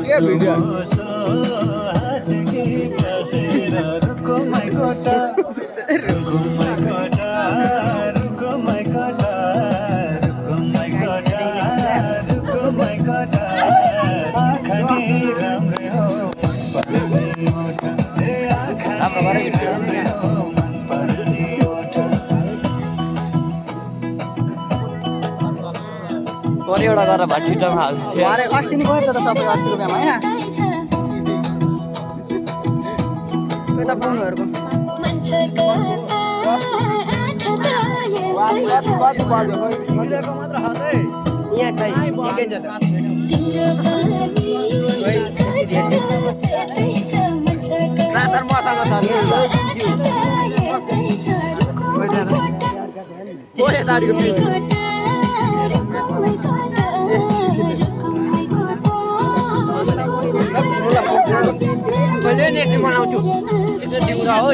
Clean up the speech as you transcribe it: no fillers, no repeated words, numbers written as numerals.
के भिडियो कतिवटा गरेर भात छिटोमा हाल्छ अरे अस्ति नि गयो त सबै 80 रुपैयाँमा हैन कता पाउनुहरुको यहाँ छै ठिकै छ त चादर मसँग छ ओए दाडीको मैले नेट बनाउँछु चिकन दिउरा हो